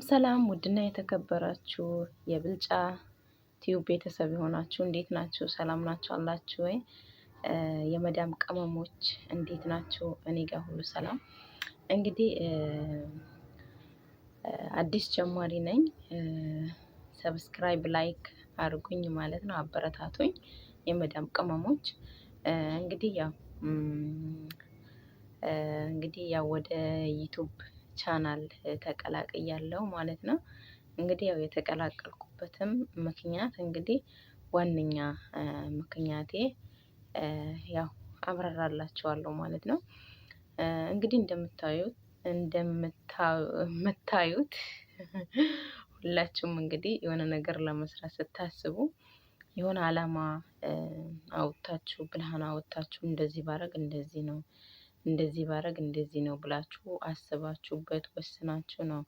ሰላም ውድና የተከበራችሁ የብልጫ ቲዩብ ቤተሰብ የሆናችሁ እንዴት ናችሁ? ሰላም ናችሁ አላችሁ ወይ? የመዳም ቅመሞች እንዴት ናችሁ? እኔ ጋር ሁሉ ሰላም። እንግዲህ አዲስ ጀማሪ ነኝ። Subscribe፣ like አድርጉኝ ማለት ነው። አበረታቱኝ የመዳም ቅመሞች። እንግዲህ ያው ወደ YouTube channel ተቀላቅያለሁ ማለት ነው። እንግዲህ ያው የተቀላቀልኩበትም ምክንያት እንግዲህ ዋነኛ ምክንያቴ ያው አብራራላችኋለሁ ማለት ነው። እንግዲህ እንደምታዩት ሁላችሁም እንግዲህ የሆነ ነገር ለመስራት ስታስቡ የሆነ አላማ አውጥታችሁ፣ ብልሃን አውጥታችሁ፣ እንደዚህ ባረግ እንደዚህ ነው፣ እንደዚህ ባረግ እንደዚህ ነው ብላችሁ አስባችሁበት ወስናችሁ ነው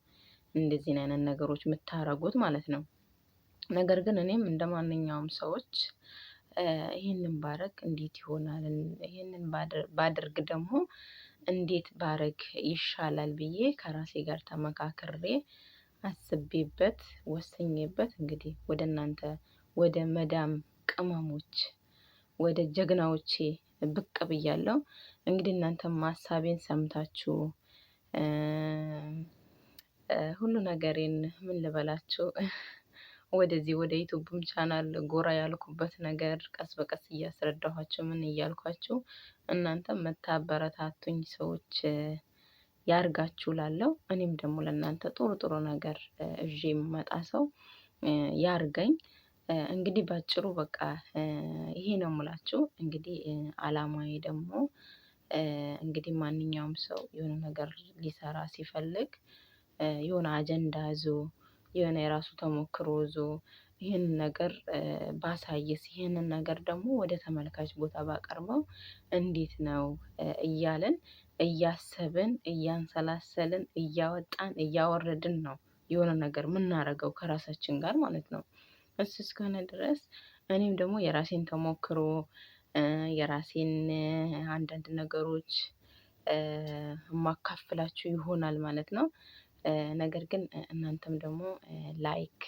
እንደዚህ አይነት ነገሮች የምታረጉት ማለት ነው። ነገር ግን እኔም እንደ ማንኛውም ሰዎች ይህንን ባረግ እንዴት ይሆናል፣ ይህንን ባደርግ ደግሞ እንዴት ባረግ ይሻላል ብዬ ከራሴ ጋር ተመካክሬ፣ አስቤበት፣ ወስኜበት እንግዲህ ወደ እናንተ፣ ወደ መዳም ቅመሞች፣ ወደ ጀግናዎቼ ብቅ ብያለሁ። እንግዲህ እናንተም ሀሳቤን ሰምታችሁ ሁሉ ነገሬን፣ ምን ልበላችሁ፣ ወደዚህ ወደ YouTube ም channel ጎራ ያልኩበት ነገር ቀስ በቀስ እያስረዳኋችሁ፣ ምን እያልኳችሁ፣ እናንተ መታበረታቱኝ ሰዎች ያርጋችሁ ላለው፣ እኔም ደግሞ ለእናንተ ጥሩ ጥሩ ነገር እዤ የምመጣ ሰው ያርገኝ። እንግዲህ ባጭሩ በቃ ይሄ ነው የምላችሁ። እንግዲህ አላማዬ ደግሞ እንግዲህ ማንኛውም ሰው የሆነ ነገር ሊሰራ ሲፈልግ የሆነ አጀንዳ ይዞ፣ የሆነ የራሱ ተሞክሮ ይዞ፣ ይህንን ነገር ባሳይስ፣ ይህንን ነገር ደግሞ ወደ ተመልካች ቦታ ባቀርበው እንዴት ነው እያልን እያሰብን፣ እያንሰላሰልን፣ እያወጣን እያወረድን ነው የሆነ ነገር የምናደርገው ከራሳችን ጋር ማለት ነው። እሱ እስከሆነ ድረስ እኔም ደግሞ የራሴን ተሞክሮ፣ የራሴን አንዳንድ ነገሮች የማካፍላችሁ ይሆናል ማለት ነው። ነገር ግን እናንተም ደግሞ like፣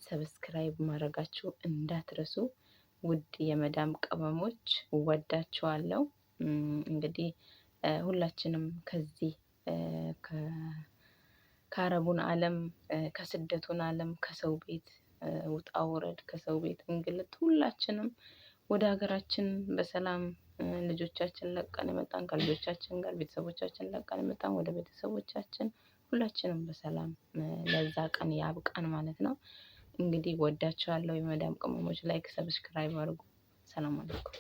subscribe ማድረጋችሁ እንዳትረሱ። ውድ የመዳም ቅመሞች ወዳችኋለሁ። እንግዲህ ሁላችንም ከዚህ ከአረቡን ዓለም፣ ከስደቱን ዓለም፣ ከሰው ቤት ውጣ ውረድ፣ ከሰው ቤት እንግልት ሁላችንም ወደ ሀገራችን በሰላም ልጆቻችን ለቀን የመጣን፣ ከልጆቻችን ጋር ቤተሰቦቻችን ለቀን የመጣን፣ ወደ ቤተሰቦቻችን ሁላችንም በሰላም ለዛ ቀን ያብቃን ማለት ነው። እንግዲህ ወዳችኋለሁ የመዳም ቅመሞች፣ like፣ subscribe አድርጉ። ሰላም አለይኩም።